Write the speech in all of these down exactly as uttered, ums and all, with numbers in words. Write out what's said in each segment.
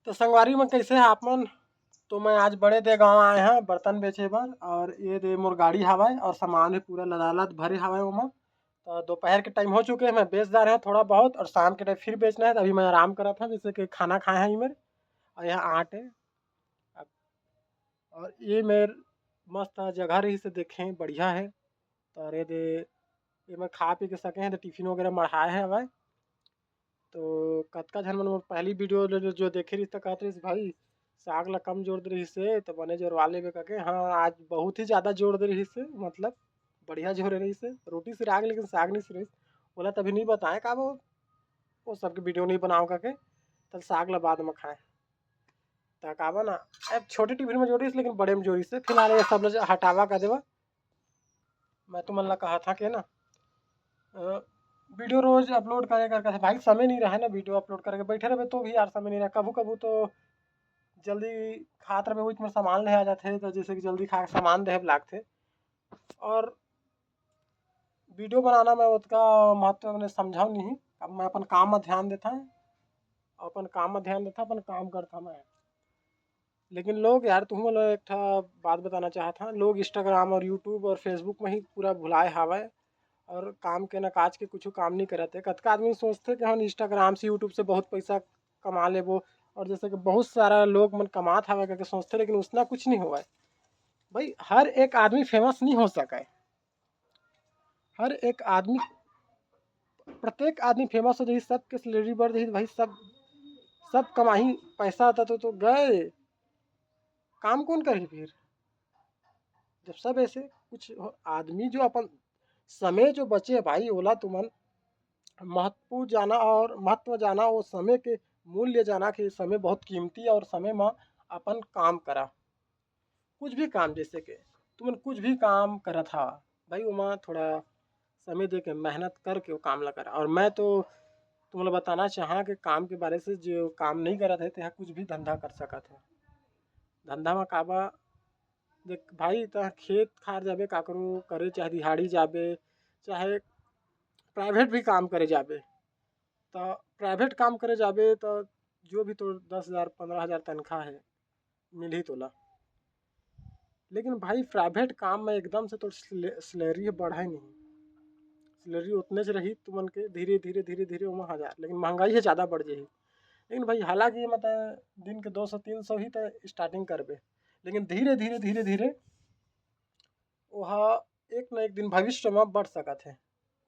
तो संगवारी मन, कैसे हैं आप मन? तो मैं आज बड़े दे गांव आए हैं बर्तन बेचे बर, और ये दे मोर गाड़ी हवय और सामान भी पूरा लदालद भरे हवय ओमा। तो दोपहर के टाइम हो चुके हैं, मैं बेच जा रहे हैं थोड़ा बहुत, और शाम के टाइम फिर बेचना है। तो अभी मैं आराम करत हूँ, जैसे कि खाना खाए हैं ये मेरे, और यहाँ आटे, और ये मेर मस्त जगह रही से देखें, बढ़िया है। तो अरे दे, ये मैं खा पी के सके हैं, तो टिफिन वगैरह मढ़ाए हैं हवय। तो कतका झन मन मोर पहली वीडियो जो, जो, जो देखे रहिस त कहत रहिस, "भाई, साग ला कम जोर दे रहिस हे, तो बने जोरवा लेबे," करके। हाँ, आज बहुत ही ज़्यादा जोर दे रहिस हे, मतलब बढ़िया जोर रहिस हे। रोटी सिराग लेकिन साग नहीं सिराइस, ओला तभी नहीं बताए का वो, वो सबके वीडियो नहीं बनाओ करके, तब साग ला बाद में खाए। त काबर ना, अब छोटे टिफिन में जोरिस लेकिन बड़े में जोरिस हे। फिलहाल ये सब ला हटावा कर देवा। मैं तुमन ला कहा था कि ना, अ, वीडियो रोज अपलोड करे करके भाई समय नहीं रहे ना, वीडियो अपलोड करके बैठे रहे तो भी यार समय नहीं रहे। कभू कभू तो जल्दी खात रहे, उच में सामान ले आ जाते, तो जैसे कि जल्दी खा के सामान देहे लागथे। और वीडियो बनाना मैं ओतका महत्व मैंने समझाओ नहीं। अब मैं अपन काम में ध्यान देता है, अपन काम में ध्यान देता, अपन काम करता मैं। लेकिन लोग यार, तुम लोग एक ठा बात बताना चाहत हन, लोग Instagram और YouTube और Facebook में ही पूरा भुलाए हावय और काम के ना काज के कुछ काम नहीं करत है। कतका आदमी सोचथे कि हम Instagram से, YouTube से बहुत पैसा कमा लेबो, और जैसे कि बहुत सारा लोग मन कमात हावय करके सोचथे, लेकिन उसना कुछ नहीं होवय भाई। हर एक आदमी फेमस नहीं हो सके, हर एक आदमी, प्रत्येक आदमी फेमस हो जाही, सबके सैलरी बढ़ जाही भाई, सब सब कमाही, पैसा आता तो, तो गए, काम कौन करही फिर? जब सब ऐसे कुछ हो-, आदमी जो अपन समय जो बचे है भाई, ओला तुमन महत्व जाना और महत्व जाना, वो समय के मूल्य जाना कि समय बहुत कीमती है और समय में अपन काम करा। कुछ भी काम, जैसे कि तुमन कुछ भी काम करत हा भाई, ओमा थोड़ा समय दे के, मेहनत करके वो काम ला करा। और मैं तो तुमला बताना चाहा कि काम के बारे से, जो काम नहीं करत है, तेहा कुछ भी धंधा कर सकत है। धंधा में काबा, देख भाई, त खेत खार जाबे, काकरो करे, चाहे दिहाड़ी जाबे, चाहे प्राइवेट भी काम करे जाबे, त प्राइवेट काम करे जाबे, त जो भी तोर दस हजार, पन्द्रह हजार तनख्वाह है, मिलही तोला। लेकिन भाई, प्राइवेट काम में एकदम से तोर सैलरी बढ़े नहीं, सैलरी उतने से रही तुमन के, धीरे धीरे धीरे धीरे ओमा हजार, लेकिन महंगाई है ज़्यादा बढ़ जाही। लेकिन भाई, हालांकि मतलब दिन के दो सौ तीन सौ ही तो स्टार्टिंग करबे, लेकिन धीरे धीरे धीरे धीरे ओहा एक ना एक दिन भविष्य में बढ़ सकत है।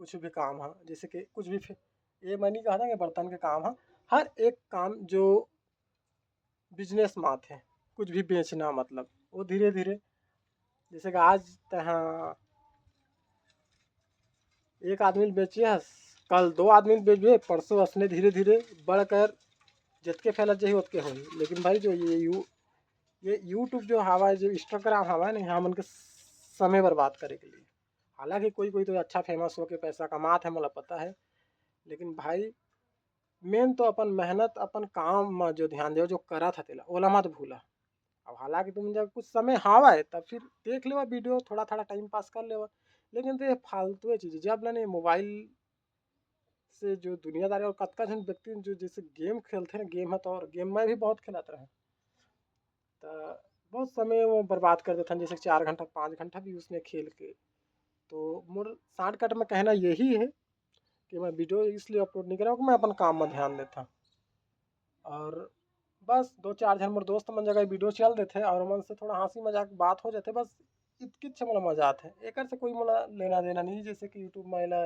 कुछ भी काम हा, जैसे कि कुछ भी फे-, ये मैं नहीं कहता कि बर्तन के काम हा, हर एक काम जो बिजनेस में आथे, कुछ भी बेचना, मतलब वो धीरे धीरे, जैसे कि आज तहाँ एक आदमी ल बेचे हस, कल दो आदमी ल बेचबे, परसों असने धीरे धीरे बढ़कर जतके फैलत जाही, ओतके होही। लेकिन भाई, जो ये यू ये YouTube जो हवा है, जो Instagram हवा है ना, यहाँ मन के समय बर्बाद करे के लिए। हालांकि कोई कोई तो अच्छा फेमस होके पैसा कमात है, मोला पता है, लेकिन भाई, मेन तो अपन मेहनत, अपन काम में जो ध्यान देव, जो करत है तेला, ओला मत भूला। अब हालांकि तुम जब कुछ समय हावय, तब फिर देख लेवा वीडियो, थोड़ा थोड़ा टाइम पास कर लेवा, लेकिन तो ये फालतू चीज, जब लेने मोबाइल से जो दुनियादारी और कतका झन व्यक्ति जो जैसे गेम खेलथे ना, गेम है तो, और गेम मैं भी बहुत खेलत रहे, त बहुत समय वो बर्बाद कर देथन, जैसे चार घंटा, पाँच घंटा भी उसमें खेल के। तो मोर शॉर्टकट में कहना यही है कि मैं वीडियो इसलिए अपलोड नहीं करा कि मैं अपन काम में ध्यान देता। और बस दो चार झन मोर दोस्त मन जगह वीडियो चल देथे और मन से थोड़ा हंसी मजाक बात हो जाथे, बस इतकिच मोला मजा आथे। एकर से कोई मोला लेना देना नहीं, जैसे कि YouTube में एला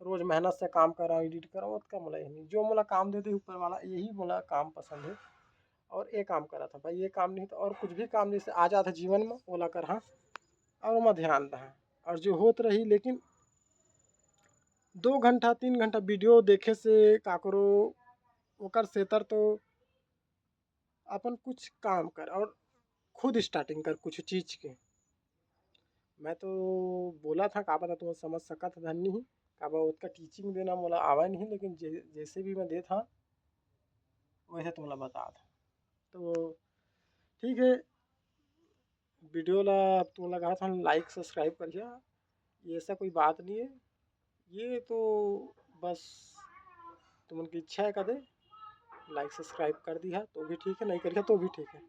रोज मेहनत से काम करा, एडिट करा, ओतका मोला यही नहीं। जो मोला काम दे दे ऊपर वाला, यही मोला काम पसंद है। और ये काम करा था भाई, ये काम नहीं तो और कुछ भी काम जैसे आ जाता जीवन में, ओला करहा और ओमा ध्यान रहा और जो होत रही। लेकिन दो घंटा, तीन घंटा वीडियो देखे से काकरो ओकर सेतर तो अपन कुछ काम कर और खुद स्टार्टिंग कर कुछ चीज के। मैं तो बोला था, का पता तुम समझ सकत धन नहीं, काबर ओतका टीचिंग देना मोला आवा नहीं, लेकिन जे-, जैसे भी मैं देत हा, वैसे तुमला बता था। तो ठीक है, वीडियो ला अब तुमला कहा था, लाइक सब्सक्राइब करिया, ये ऐसा कोई बात नहीं है, ये तो बस तुमन की इच्छा है कदे। like subscribe कर दिहा तो भी ठीक है, नहीं करिहा तो भी ठीक है।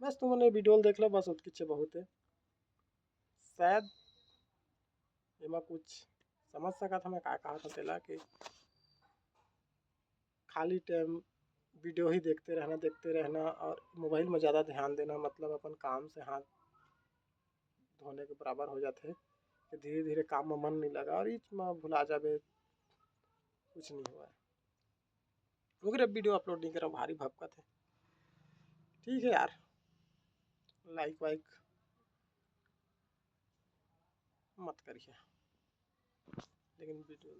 बस तुमन ये video ल देख लो, बस उतकिच बहुत है। शायद एमा कुछ समझ सकत हव मैं का कहत हव तेला, कि खाली time video ही देखते रहना, देखते रहना और mobile में ज़्यादा ध्यान देना, मतलब अपन काम से हाथ धोने के बराबर हो जाथे, कि धीरे-धीरे काम में मन नहीं लगा और इच में भुला जाबे, कुछ नहीं हुआ। ओकरे video upload नहीं करा, भारी भपकत है। ठीक है यार, like वाइक मत करिहा, लेकिन video